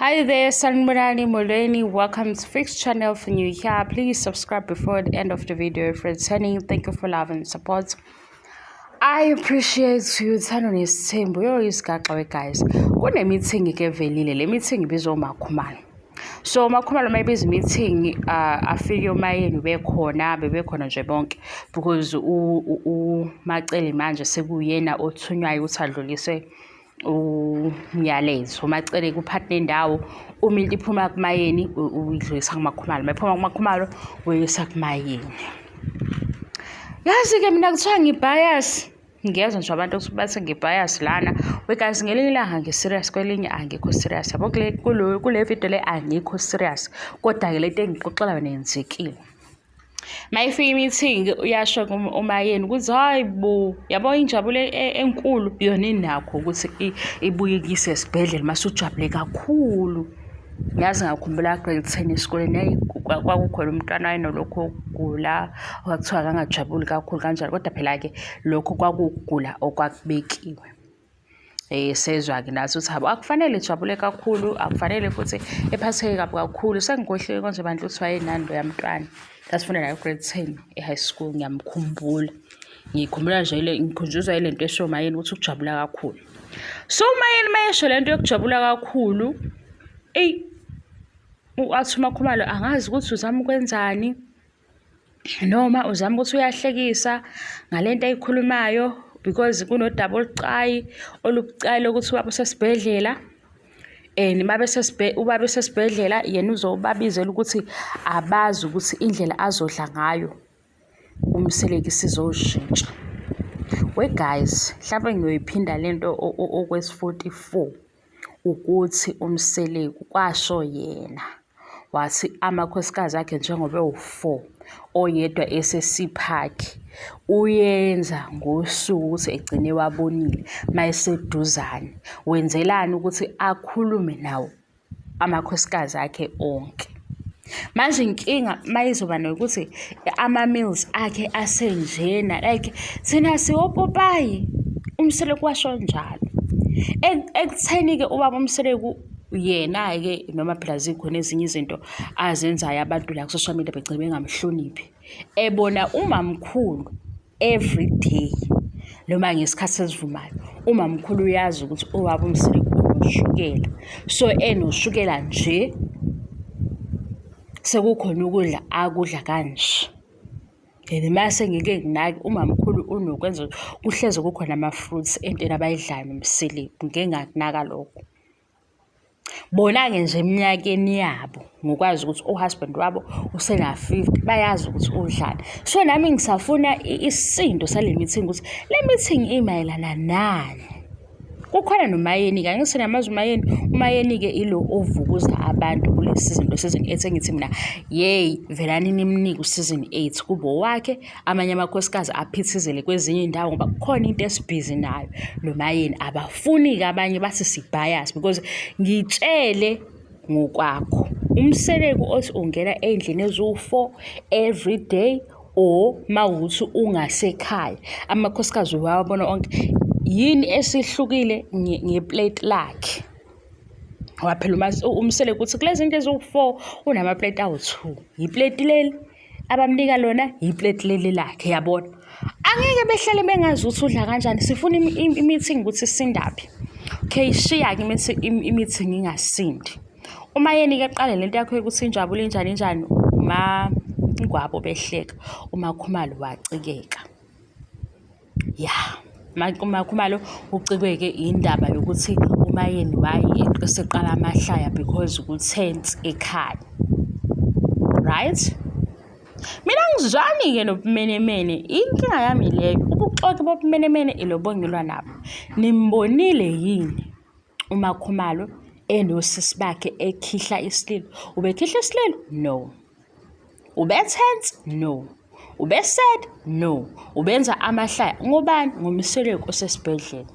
Hi there, Sanibonani Molweni. Welcome to Fix Channel. For new here, please subscribe before the end of the video. If returning, thank you for love and support. I appreciate you. Uthando nesithembu. Yo, isigaxa we guys. Kune-meeting ke evelile. Le meeting ibizwa uMakhumalo. So uMakhumalo mayibiza i-meeting, afike uMayeni bekhona, bebekhona nje bonke because uMacele manje sekuyena othunywayo ukuthi adlulise umyalezo. UMacele kuphathi nendawo, uma into iphuma kuMayeni uyidlulisa kuMakhumalo, mayiphuma kuMakhumalo uyisa kuMayeni. Yazi-ke mina kuthiwa ngi-bias, ngiyezwa nje abantu ukuthi bathi ngi-bias lana. We guys, ngelinye ilanga ngi-serious, kwelinye angikho serious. Yabo kule video le angikho serious, kodwa-ke lento engixoxela yona yenzekile. Mayifika i-meeting uyasho uMayeni ukuthi hayi bo, yabo injabulo enkulu yona inakho ukuthi ibuye ikuyise esibhedlela mase ujabule kakhulu. Yazi ngakhumbula grade 10 esikoleni kwakukhona umntwana wayenolokhu okugula okwakuthiwa akangajabuli kakhulu kanjalo, kodwa phela-ke lokho kwakukugula okwakubekiwe. Sezwa-ke nathi ukuthi habo akufanele ejabule kakhulu, akufanele futhi ephatheke kabi kakhulu. Sengikhohliwe konje bandla ukuthi wayenani loya mntwana. Sasifunda naye grade 10 e-high school, ngiyamkhumbula. Ngikhumbula nje le ngikhunjuzwa ile nto esho uMayeni ukuthi ukujabula kakhulu. So uMayeni mayesho le nto yokujabula kakhulu, eyi athi uMakhumalo angazi ukuthi uzama ukwenzani noma uzama ukuthi uyahlekisa ngalento ayikhulumayo because kunodaba olubucayi olubucayi lokuthi ubaba usesibhedlela and ubaba esesibhedlela yena uzobabizela ukuthi abazi ukuthi indlela azodla ngayo umseleki sizoshintsha. We guys, mhlawumbe ngiyoyiphinda lento okwesi-44 ukuthi uMseleku kwasho yena wathi amakhosikazi akhe njengoba ewu-4, oyedwa esesiphakhi, uyenza ngosuku ukuthi egcine wabonile mayeseduzane. Wenzelani ukuthi akhulume nawo amakhosikazi akhe onke. Manje inkinga mayizoba nokuthi ama-meals akhe asenjena, like thina siwopopayi, uMseleku washo njalo. Ekutheni-ke ubaba uMseleku yena-ke noma phela zikhona ezinye izinto azenzayo abantu la ku-social media begcine bengamhloniphi, ebona umamkhulu every day noma ngesikhathi esivumayo, umamkhulu uyazi ukuthi ubaba uMseleku unoshukela. So enoshukela nje sekukhona ukudla akudla kanje. And mase ngike nginake umamkhulu unokwenza kuhlezi kukhona ama-fruits entweni abayidlayo noMseleku, ngike ngakunaka lokho. Bona-ke nje eminyakeni yabo ngokwazi ukuthi u-husband wabo usena-50, bayazi ukuthi udlani. So nami ngisafuna isisindo sale meeting ukuthi le meeting imayelana nani. Kukhona noMayeni-ke, angithi niyamazi uMayeni? UMayeni-ke ilo ovukuza abantu kule season, lo season 8 engithi mina yeyi velani nimnike u-season 8 kube owakhe, amanye amakhosikazi aphithizele kwezinye iy'ndawo ngoba kukhona into esibhizi nayo noMayeni. Abafuni-ke abanye bathi si-bias because ngitshele ngokwakho. UMseleku othi ungena ey'ndlini eziwu-4 every day or mawukuthi ungasekhaya, amakhosikazi uwabona onke. Yini esihlukile ngeplate lakhe? Ngoba phela uMseleku uthi kulezi zinto eziwu-4 unamaplate awu-2. Yipleti leli abamnika lona, yipleti leli lakhe, yabona. Angeke behlale bengazi ukuthi udla kanjani. Sifuna i-meeting ukuthi isindaphi. Okay, shiya-ke i-meeting ingasindi. UMayeni-ke aqale lento yakho yokuthi injabulo injani injani, uMaNgwabo behleka, uMakhumalo wacikeka. Ya, uMakhumalo ucikeke indaba yokuthi uMayeni waye eseqala amahlaya because ku-tense ekhaya. Right? Mina angizwani-ke nobumenemene, inkinga yami leyo, ubuxoki bobumenemene ilobo engilwa nabo. Nimbonile yini uMakhumalo enosisi bakhe ekhihla isililo? Ubekhihla isililo? No. Ube-tense? No. Ube-sad? No. Ubenza amahlaya. Ngobani? NgoMseleku osesibhedlela.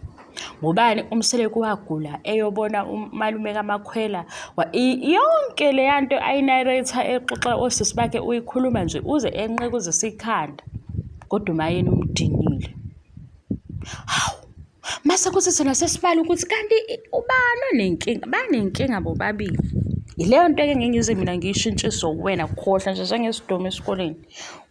Ngobani? UMseleku wagula eyobona umalume kaMakhwela. Yonke leya nto ayi-narrate-a exoxa osisi bakhe uyikhuluma nje uze enqekuzise ikhanda. Kodwa uMayeni umdinile. Hawu! Mase kuthi thina sesibala ukuthi kanti ubani onenkinga, banenkinga bobabili. Yileyo nto-ke ngeke ngize mina ngiyishintshiswe uwena khohlwa nje njengesidomu esikoleni.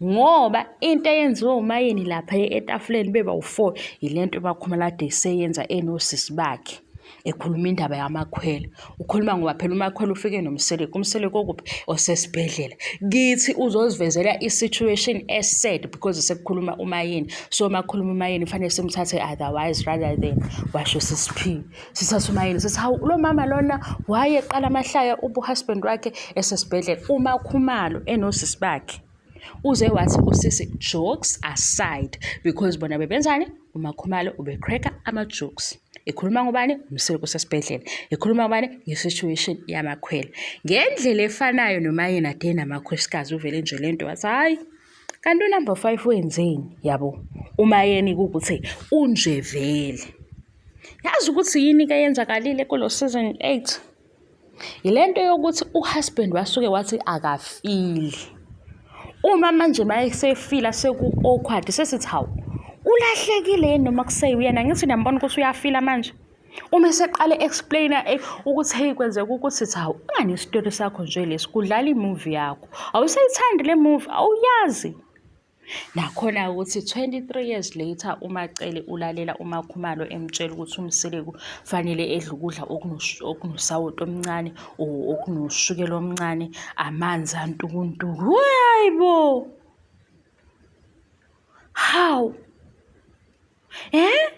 Ngoba into eyenziwe uMayeni lapha etafuleni beba u-four yile nto uMakhumalo ade eseyenza enosisi bakhe. Ekhuluma indaba yamakhwela. Ukhuluma ngoba phela uMakhwela ufike noMseleku. UMseleku okuphi? Osesibhedlela. Kithi uzozivezela i-situation e-sad because sekukhuluma uMayeni. So uma kukhuluma uMayeni kufanele simthathe otherwise rather than washo sisiphiwe. Sithatha uMayeni sithi hawu lo mama lona wayeqala amahlaya ubu-husband wakhe esesibhedlela. UMakhumalo enosisi bakhe. Uze wathi usisi jokes aside because bona bebenzani? UMakhumalo ubecracker ama-jokes. Ekhuluma ngobani? Umsele kusesibhedlela. Ekhuluma ngobani? Nge-situation yamakhwela. Ngendlela efanayo noma yena ade namakhosikazi uvele nje lento wathi hhayi kanti unumber 5 wenzeni yabo umayeni kukuthi unje vele yazi ukuthi yini ke yenzakalile kulo season 8 Yile nto yokuthi uhusband wasuke wathi akafili. Uma manje mayesefila seku-awkward sesithi hawu ulahlekile yini noma kuseyuyena ngithi niyambona ukuthi uyafila manje. Uma eseqale explainer eh, ukuthi hey kwenzeka ukuthi thi hawu ungani isitori sakho nje lesi kudlala imuvi yakho. Awusayithandi le movie awuyazi. Nakhona ukuthi 23 years later uMaCele ulalela uMaKhumalo emtshela ukuthi uMseleku fanele edle ukudla okunosawoti omncane or okunoshukela omncane, amanzi antukuntuku. Hhayi bo! Hawu! Eh?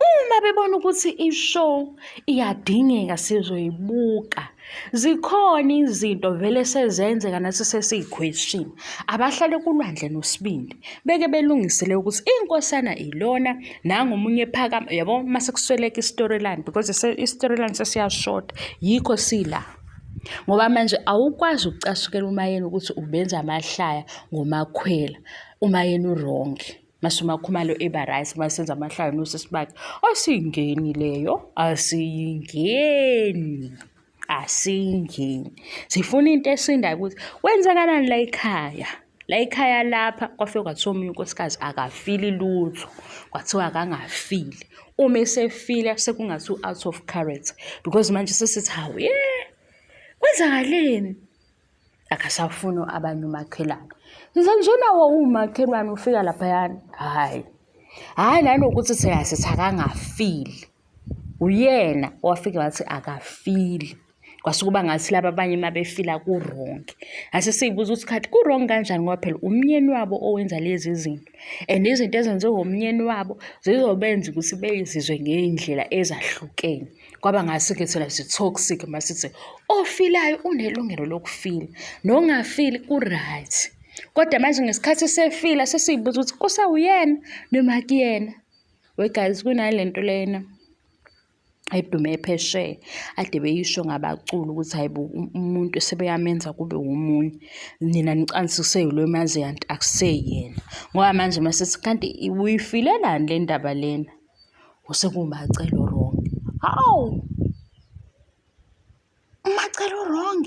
Uma bebona ukuthi i-show iyadingeka sizoyibuka, zikhona izinto vele sezenzeka nathi sesiyi-question. Abahlale kulwandle nosibindi, beke belungisele ukuthi inkosana ilona nangu omunye ephakama, uyabo mase kusweleka i-storyline because i-storyline sesiyashoda, yikho sila. Ngoba manje awukwazi ukucasukela uMayeni ukuthi ubenza amahlaya ngoMakhwela, uMayeni u-wrong. Mase uMakhumalo eba right masenza amahlaya nosisi bakhe. Asiyingeni leyo, asiyingeni. Asiyingeni. Sifuna into esindayo ukuthi kwenzakalani la ekhaya. La ekhaya lapha kwafike kwathiwa omunye unkosikazi akafili lutho. Kwathiwa akangafili. Uma esefila sekungathi u-out of character because manje sesithi hawu yeah kwenzakaleni? Akasafuni abanye umakhelwane. Ngize nje nawo umakhelwane ufika laphayana, hhayi. Hhayi nanokuthi thina sithi akangafili. Uyena owafike wathi akafili. Kwase kuba ngathi laba abanye uma befila ku-wrong. Ase siyibuza ukuthi khathi ku-wrong kanjani ngoba phela umnyeni wabo owenza lezi zinto. And izinto ezenziwe umnyeni wabo zizobenza ukuthi beyizizwe ngey'ndlela ezahlukene. Kwaba ngasi-ke thina si-toxic uma sithi ofilayo unelungelo lokufila, nongafili ku-right. Kodwa manje ngesikhathi sefila sesiyibuza ukuthi kusewuyena noma akuyena. We guys kunale nto lena edume phesheya ade beyisho ngabaculi ukuthi hayi bo umuntu sebeyamenza kube womunye nina nicansi kuseyilo emazi kanti akuseyena ngoba manje masithi kanti uyifilelani le ndaba lena Usekuwumacele wrong. Hawu! Umacele wrong.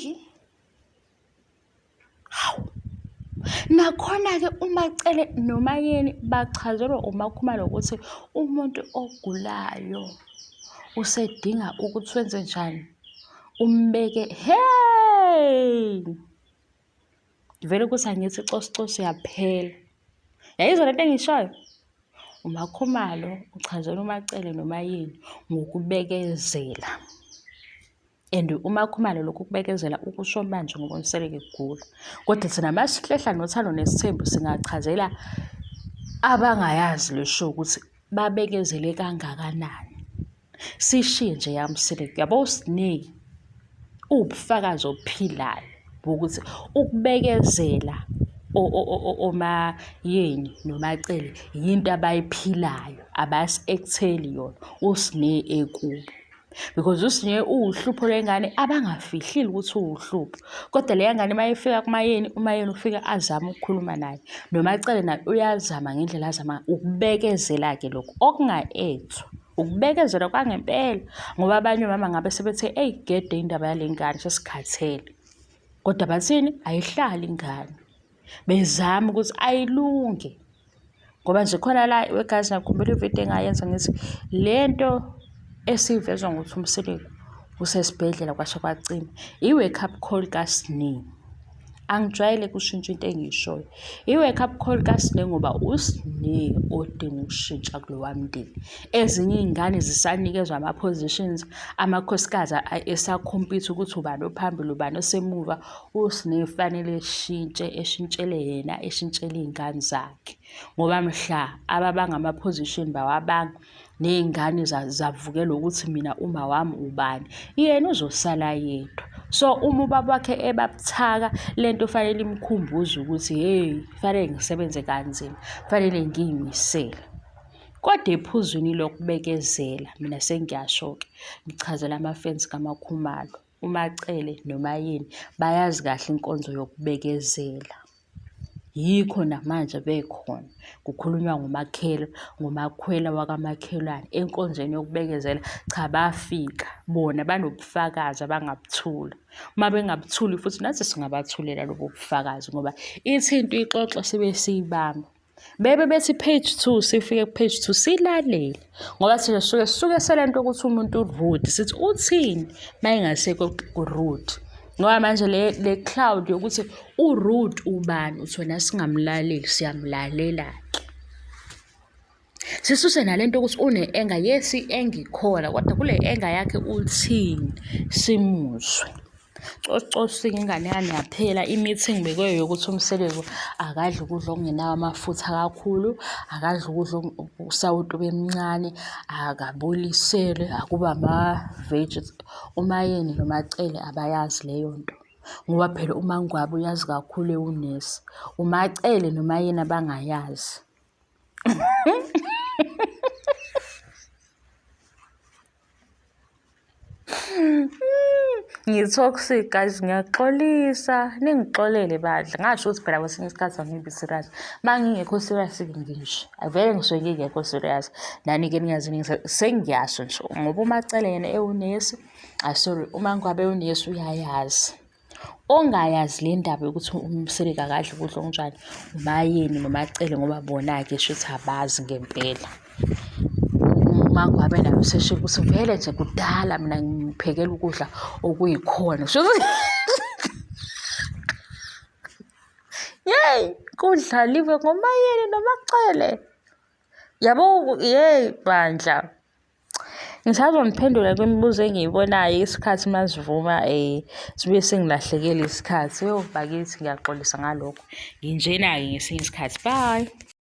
Hawu! Nakhona-ke uMacele noMayeni bachazelwa uMakhumalo ukuthi umuntu ogulayo usedinga ukuthi wenze njani, umbeke hey! Vele kuthi angithi cosi cosi yaphela. Yayizwa lento engiyishoyo? UMakhumalo uchazela uMaCele noMaYeni ngokubekezela. And uMakhumalo lokhu kubekezela ukusho manje ngoba uMseleku egula. Kodwa thina masihlehla nothando nesithembu singachazela abangayazi le show ukuthi babekezele kangakanani. Sishiye nje yaMseleku, yabo uSne uwubufakazi obuphilayo bokuthi ukubekezela oMaYeni noMaCele yinto abayiphilayo, abasi-act-eli yona uSne ekubo. Because uSne uwuhlupho lwengane abangafihlile ukuthi uwuhlupho. Kodwa leya ngane uma ifika kuMaYeni, uMaYeni ufike azame ukukhuluma naye. NoMaCele naye uyazama ngendlela azama ukubekezela-ke lokhu okunga-act-wa. Ukubekezela kwangempela ngoba abanye omama ngabe sebethe eyi gede indaba yale ngane sesikhathele. Kodwa bathini? Ayihlali ingane. Bezama ukuthi ayilunge. Ngoba nje khona la wegazi ngiyakhumbula ividiyo engayenza ngithi le nto esivezwa ngokuthi uMseleku usesibhedlela kwasha kwacima i-wake up call kaSne. Angijwayele kushintsha into engiyishoyo. I-wake up call kaSne ngoba uSne odinga ukushintsha kulowa mndeni. Ezinye iy'ngane zisanikezwa ama-positions, amakhosikazi esakhompitha ukuthi ubani ophambili ubani osemuva. USne kufanele eshintshe, eshintshele yena, eshintshele iy'ngane zakhe. Ngoba mhla ababanga ama-position bawabanga, ney'ngane zavukela ukuthi mina uma wami ubani, yena uzosala yedwa. So uma ubaba wakhe eba buthaka, le nto fanele imkhumbuze ukuthi hheyi, fanele ngisebenze kanzima, fanele ngiy'misele. Kodwa ephuzwini lokubekezela, mina sengiyasho-ke, ngichazela ama-fans kaMaKhumalo, uMaCele noMaYeni bayazi kahle inkonzo yokubekezela. Yikho namanje bekhona kukhulunywa ngomakhela ngomakhwela wakamakhelwane enkonzweni yokubekezela. Cha bafika bona banobufakazi abangabuthula. Uma bengabuthuli futhi nathi singabathulela lobo bufakazi ngoba ithi into ixoxe sibe siyibamba. Bebe bethi page 2 sifike ku-page 2 silalele ngoba thina sisuke sisuke selento ukuthi umuntu rude sithi uthini uma engasekho rude ngoba manje le le cloud yokuthi urude ubani uthi wena singamlaleli siyamlalela-ke sisuse nalento ukuthi une-anger yes i-anger ikhona kodwa kule anger yakhe uthini simuzwe Cocosike ingane yami yaphela imithi engibekwe yokuthi uMseleku akadli ukudla okungenawo amafutha kakhulu, akadli ukudla usawoti ube mncane, akabuliselwe, akube ama-veggies. UMaYeni noMaCele abayazi leyo nto ngoba phela uMaNgwabe uyazi kakhulu ewunesi. UMaCele noMaYeni abangayazi. Ngi-toxic guys, ngiyaxolisa. Ningixolele bandla. Ngasho ukuthi phela kwesinye isikhathi angibi serious. Uma ngingekho serious-ke nginje. Vele ngisuke ngingekho serious. Nani-ke ningaze sengiyasho nje ngoba uMaCele yena ewunesi, ah sorry, uMaNgwabe ewunesi uyayazi. Ongayazi le ndaba yokuthi uMseleku akadli ukudla okunjani, uMaYeni noMaCele ngoba bona-ke shuthi abazi ngempela. UMaNgwabe naye useshilo ukuthi vele nje kudala mina ngiphekela ukudla okuyikhona. Shuthi yeyi kudlaliwe ngoMaYeni noMaCele. Yabo, yeyi bandla. Ngisazoniphendula kwimibuzo engiyibonayo isikhathi masivuma sibuye singilahlekele isikhathi. Yoh bakithi ngiyaxolisa ngalokho. Nginjena-ke ngesinye isikhathi. Bye.